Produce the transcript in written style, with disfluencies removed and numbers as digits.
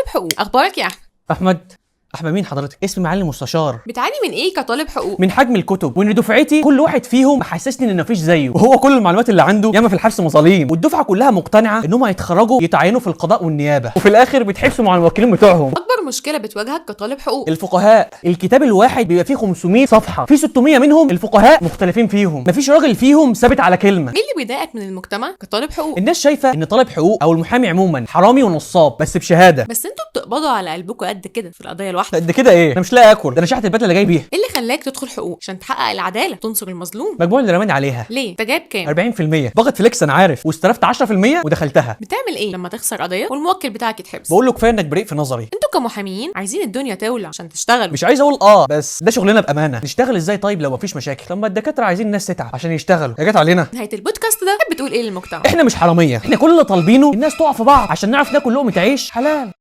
حقوق، اخبارك يا احمد؟ احمد؟ احمد مين حضرتك؟ اسمي معالي المستشار. بتعاني من ايه كطالب حقوق؟ من حجم الكتب، وان دفعتي كل واحد فيهم محسسني ان مفيش زيه، وهو كل المعلومات اللي عنده ياما في الحبس مظاليم، والدفعه كلها مقتنعة انهم هيتخرجوا يتعينوا في القضاء والنيابه، وفي الاخر بيتحبسوا مع الموكلين بتوعهم. اكبر مشكلة بتواجهك كطالب حقوق؟ الفقهاء. الكتاب الواحد بيبقى فيه 500 صفحة، في 600 منهم الفقهاء مختلفين فيهم، مفيش راجل فيهم ثابت على كلمة. مين اللي بيضايقك من المجتمع كطالب حقوق؟ الناس شايفه ان طالب حقوق او المحامي عموما حرامي ونصاب، بس بشهادة. بس انتوا بتقبضوا على قلبكم قد كده في القضية الواحدة. قد كده ايه؟ انا مش لاقي اكل، ده انا شحت البدلة اللي جاي بيها. ايه اللي خلاك تدخل حقوق؟ عشان تحقق العداله، تنصر المظلوم. مجموع اللي رماني عليها. ليه؟ انت جايب كام؟ 40%. ضغط فليكس انا عارف، واستلفت 10% ودخلتها. بتعمل ايه لما تخسر قضية والموكل بتاعك يتحبس؟ بقول له كفاية انك بريء في نظري. انتوا كمحاميين عايزين الدنيا تولع عشان تشتغلوا. مش عايز اقول اه، بس ده شغلنا بامانه. نشتغل ازاي طيب لو مفيش مشاكل؟ طب ما الدكاترة عايزين الناس تتعب عشان يشتغلوا، يا جت علينا. نهاية البودكاست ده تحب تقول ايه للمجتمع؟ احنا مش حرامية، احنا كل اللي طالبينه الناس تقع في بعض عشان نعرف ناكل لقمة عيش حلال.